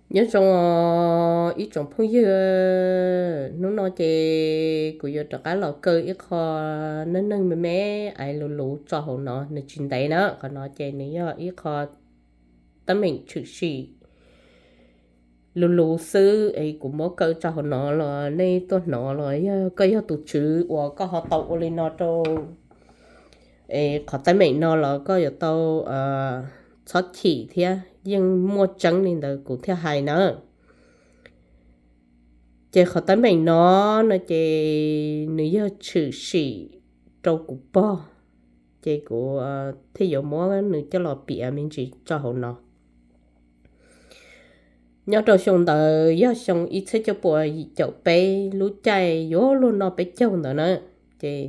Nyob zoo ib tsoom phooj ywg, hnub no ces kuv yuav rov qab los kaw ib qho neej neeg me me ais luv luv tso hauv no, nws tsis ntev na. Qhov no ces nws yog ib qho teeb meem tshwm sim luv luv xwb es kuv muab kaw tso hauv no los nej tuaj hnov los yog koj yog tus tswv uas koj ho tau ua li no rau es qhov teeb meem no los koj yuav tau txhob chim thiab, yeej muaj tseeb li ntawd kuv thiaj hais na. Ces qhov teeb meem no no ces nws yog tshwm sim rau kuv pog, ces kuv thiaj yuav muab nws coj los piav me ntsis tso hauv no. Nyob rau xyoo ntawd yog xyoo ib txhiab cuaj puas yim caum peb, lub caij yuav luag noj peb caug ntawd na, ces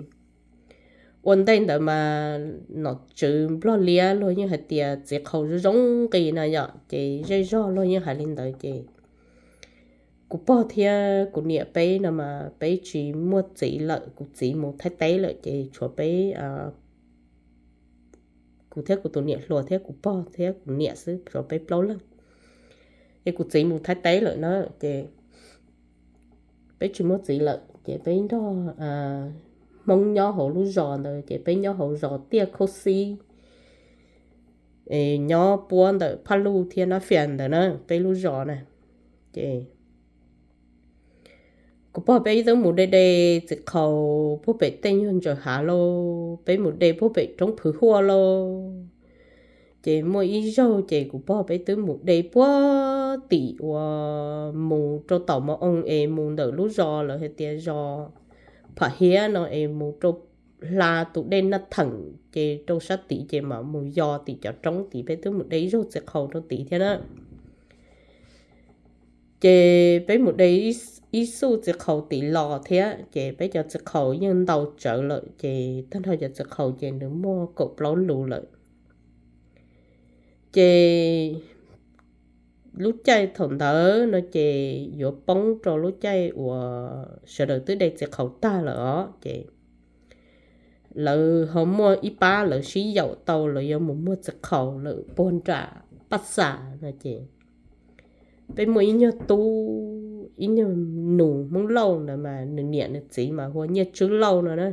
ua ntej ntawd mas nom tswv Nplog liab luag yeej hais tias txiv qhaus zoo zoo nqi no yom, ces zej zog luag yeej hais li ntawd. Ces kuv pog thiab kuv niam peb no mas peb tsis muaj txiv lawm, kuv txiv mus Thaib teb lawm, ces tshuav peb kuv thiab kuv tus niam hluas thiab kuv pog thiab kuv niam xwb, tshuav peb plaub leeg. Ces kuv txiv mus Thaib teb lawm na, ces peb tsis muaj txiv lawm, ces peb nrog Hmoob nyob hauv lub zos ntawd, ces peb nyob hauv zos Tiaj Khaub Xib, nyob puab ntawm Phaj Luj thiab Nab Fias ntawd na, peb lub zos na. Ces kuv pog peb twb mus de de txiv qhaus puag pem tej nyuag ntsaws hav lauj, peb mus de puag pem roob Phwv Huaj lauj. Ces muaj ib zaug ces kuv pog peb twb mus de puag tim uas mus rau tom mos oo es mus ntawm lub zos lawv hais tias zos Pham Hiab no es mus rau hla tus dej Naj Theem ces rau sab tid ces mam mus yos tim cov roob tid, peb twb mus de ib zaug txiv qhaus rau tid thiab na. Ces peb mus de ib xuj txiv qhaus tid los thiab, ces peb cov txiv qhaus yeej ntau tsawv lawm, ces tag nrho cov txiv qhaus ces nws muaj kaum plaub lus lawm. Ces lub caij thaum ntawd no ces yuav poob rau lub caij uas sawv daws twb de txiv qhaus tag lawm os, ces lawv ho muaj ib pab lawv sib yaum tau lawv yuav mus muag txiv qhaus lawm puag nram Paj Xas no ces peb muaj ib nyuag tub, ib nyuag nus Hmoob Lauj ntawd mas nws niam nws txiv mas hu ua Nyiaj Tswb Lauj no na.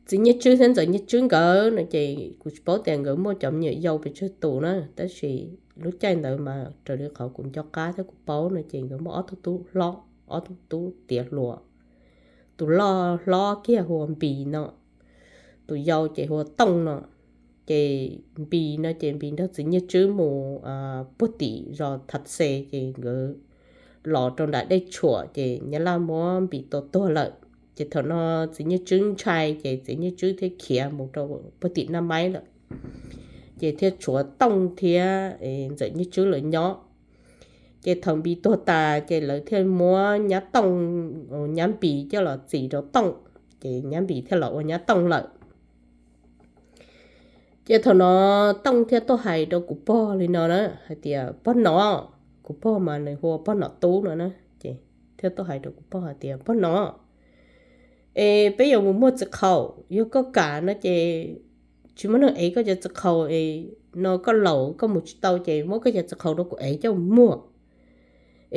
Txiv Nyiaj Tswb thiab ntxawm Nyiaj Tswb nkawd no ces kuv tsis paub tias nkawd muaj cov me nyuam yau pes tsawg tus na, tab sis lub caij ntawd mas raws li qhov kuv nco qab thiab kuv paub no ces nkawd muaj ob tug tub hlob, ob tug tub tiav hluas. Tus loj hlob kiag hu ua Npis no, tus yau ces hu ua Tooj no. Ces Npis no ces Npis nrog txiv Nyiaj Tswb mus puag tim zos Thaj Xes, ces nkawd los rau nram dej tshuam ces Nyab Laj muab Npis tua tuag lawm. Ces thaum no txiv Nyiaj Tswb ntshai ces txiv Nyiaj Tswb thiaj khiav mus rau puag tim Naj Maib lawm, ces thiaj tshuav Tooj thiab ntxawm Nyiaj Tswb lawv nyob. Ces thaum Npis tuag tas ces lawv thiaj muab nyab Tooj, nyab Npis coj los txis rau Tooj, ces nyab Npis thiaj los ua nyab Tooj lawm. Ces thaum no Tooj thiaj tuaj hais rau kuv pog li no na, hais tias, Pog Nom, kuv pog mas nws hu ua Pog Nom Tub no na, ces thiaj tuaj hais rau kuv pog hais tias, Pog Nom, es peb yuav mus muag txiv qhaus, yog koj kam no ces tsis muaj neeg ev koj cov txiv qhaus es no koj laus koj mus tsis tau ces muab koj cov txiv qhaus rau kuv ev coj mus muag,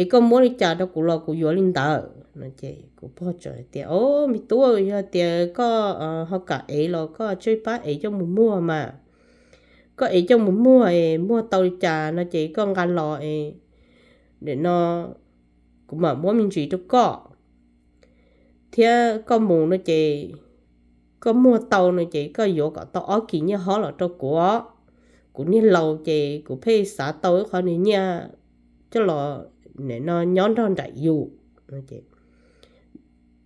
es koj muab li cas rau kuv los kuv yuav li ntawd no. Ces kuv pog txawm hais tias, O, me tub, yog tias koj ho kam ev los koj tsij pab ev coj mus muag mas. Koj ev coj mus muag es muag tau li cas no ces koj nqa los es nim no kuv mam muab me ntsis rau koj, thiab koj mus no ces koj muag tau no ces koj yuav kom tau ob kis nyiaj hob los rau kuv. Kuv niag laus ces kuv pheej xav tau ib qho niag nyiaj coj los nim no nyob nrog nraim yus.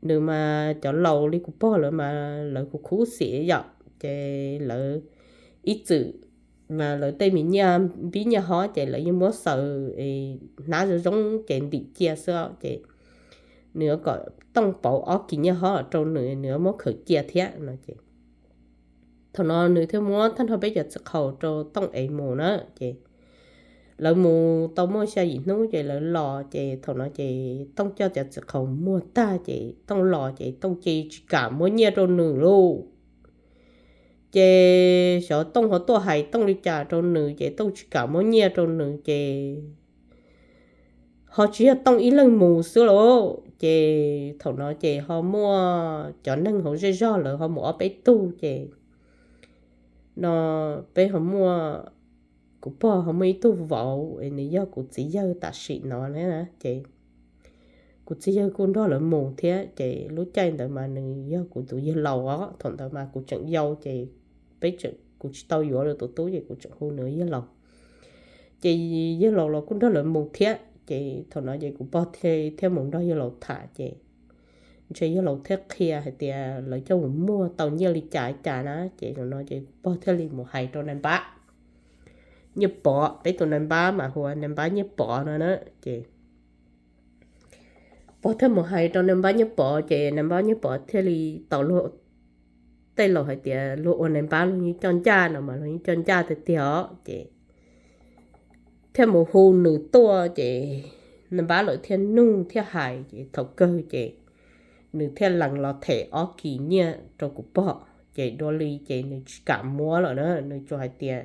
Nws mas cov laus li kuv pog lawv mas lawv kuv khub xim yom, ces lawv ib txwm mas lawv tej me nyiaj npib nyiaj hob ces lawv yeej muab xaws hnab zoo zoo ces ntim cia xwb. Ces nws yuav kom Tooj pauv ob kis nyiaj hob los rau nws, nws yuav muab khaws cia thiab no ces thaum no nws thiaj muab tag nrho peb cov txiv qhaus rau Tooj ev mus na. Ces lawv mus tau muaj xya yim hnub ces lawv los, ces thaum no ces Tooj coj cov txiv qhaus muag tag ces Tooj los ces Tooj cia tsis kam muab nyiaj rau nws lauj. Ces xyov Tooj ho tuaj hais Tooj li cas rau nws ces Tooj tsis kam muab nyiaj rau nws ces ho tsis yog Tooj ib leeg mus xwb lauj. Ces thaum no ces ho muaj cov neeg hauv zej zog lawv ho mus ob peb tug ces no peb ho muaj, kuv pog ho muaj ib tug vauv es nws yog kuv txiv yawg tam sim no na. Ces kuv txiv yawg kuj nrog lawv mus thiab ces lub caij ntawd mas nws yog kuv tus yawg laus os. Thaum ntawd mas kuv tseem yau ces peb tseem, kuv tsis tau yuav lawv tus tub ces kuv tseem hu nws yawg laus. Ces yawg laus los kuj nrog lawv mus thiab ces thaum no ces kuv pog thiaj mus nrog yawg laus tham ces ntshe yawg laus thiaj qhia hais tias lawv coj mus muag tau nyiaj li cas li cas na. Ces thaum no ces kuv pog thiaj li mus hais rau nais npab Nyiaj Pov, peb tus nais npab mas hu ua nais npab Nyiaj Pov no na. Ces pog thiaj mus hais rau nais npab Nyiaj Pov ces nais npab Nyiaj Pov thiaj li tau luag, tej laus hais tias luag ua nais npab luag yeej coj ncaj no mas luag yeej coj ncaj tiag tiag os. Ces thiaj mus hu nws tuaj ces nais npab lawv thiaj nug thiaj hais ces thaum kawg ces nws thiaj lees los them ob kis nyiaj rau kuv pog. Ces dua li ces nws tsis kam muab lawm na, nws tsuas hais tias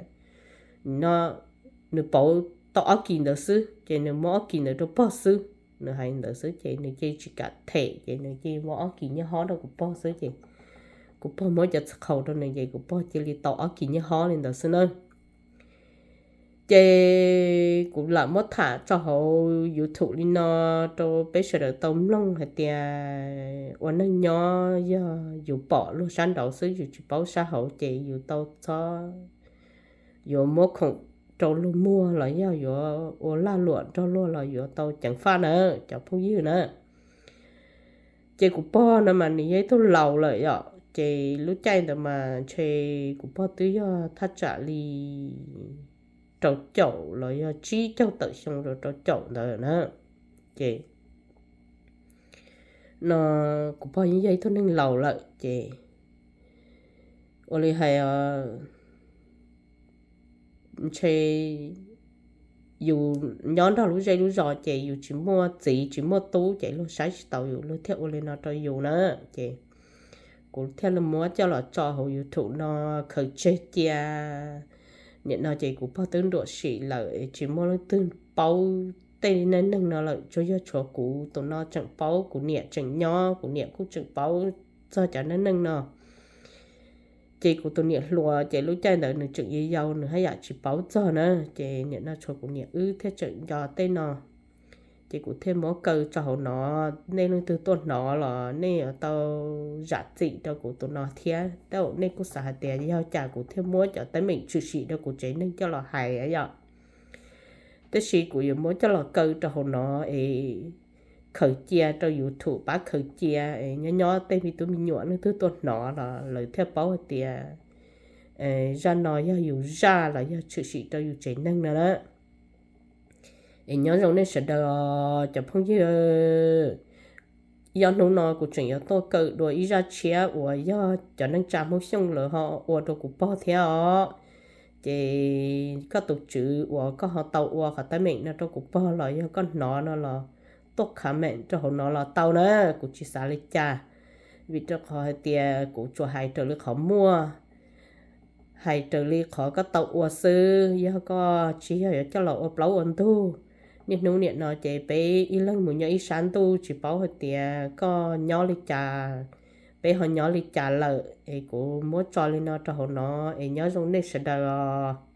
no nws pauv tau ob kis ntawd xwb ces nws muab ob kis ntawd rau pog xwb. Nws hais ntawd xwb ces nws cia li tsis kam them ces nws cia li muab ob kis nyiaj hob rau kuv pog xwb ces kuv pog muab cov txhais qhaus rau nws ces kuv pog cia li tau ob kis nyiaj hob li ntawd xwb na. Ces kuv lam muab tham tso hauv YouTube li no rau peb sawv daws tau mloog hais tias ua neeg nyob yog yus pom luag sab nraud xwb yus tsis paub sab hauv ces yus tau txhob yuav muab khoom rau luag muag los yog yuav ua lag luam nrog luag los yuav tau ceev faj na cov phooj ywg na. Ces kuv pog no mas nws yog ib tug laus lawm yom ces lub caij ntawd mas ntshe kuv pog twb yog thaj tsam li rau caum los yog tsib caug tawm xyoo rau rau caum ntawd na. Ces no kuv pog yeej yog ib tug neeg laus lawm ces ua li hais ntshe yus nyob nrog lub zej lub zos ces yus tsis muaj txiv tsis muaj tub ces luag saib tsis taus yus luag thiaj ua li no rau yus na. Ces kuv thiaj li muab coj los tso hauv YouTube no khaws tseg cia. Nim no ces kuv pog twb nruam sim lawm tsis muaj leej twg paub tej neej neeg no lawm tsuas yog tshuav kuv tus no tseem paub, kuv niam tseem nyob kuv niam kuj tseem paub txog cov neej neeg no. Ces kuv tus niam hluas ces lub caij ntawd nws tseem yau yau nws haj yam tsis paub txog na. Ces nim no tshuav kuv niam wb thiaj tseem nco tej no. Ces kuv thiaj muab kaw tso hauv no, nej leej twg tuaj hnov los nej yuav tau zam txim rau kuv tus no thiab. Tej zaum nej kuj xav hais tias yog cas kuv thiaj muab cov teeb meem tshwm sim rau kuv tsev neeg coj los hais yom. Tab sis kuv yuav muab coj los kaw rau hauv no es khaws cia rau YouTube pab khaws cia es nyob nyob tej me tub me nyuam leej twg tuaj hnov los lawv thiaj paub hais tias zaj no yog yus zaj los yog tshwm sim rau yus tsev neeg no na. Es nyob zoo nej sawv daws cov phooj ywg, yog hnub no kuv tseem yuav tuaj kaw dua ib zaj tshiab uas yog cov neej tsa Hmoob Xyooj lawv ho ua rau kuv pog thiab os. Ces koj tus tswv uas koj ho tau ua qhov teeb meem no rau kuv pog los yog koj hnov no los tuaj comment rau hauv no los tau na, kuv tsis xav li cas. Vim rau qhov hais tias kuv tsuas hais raws li qhov muaj, hais raws li qhov koj tau ua xwb. Yog koj tsis yog yuav coj los ua plaub ua ntug, niaj hnub nim no ces peb ib leeg mus nyob ib sab ntuj tsis paub hais tias koj nyob li cas, peb ho nyob li cas lawm. Es kuv muab tso li no rau hauv no es nyob zoo nej sawv daws os.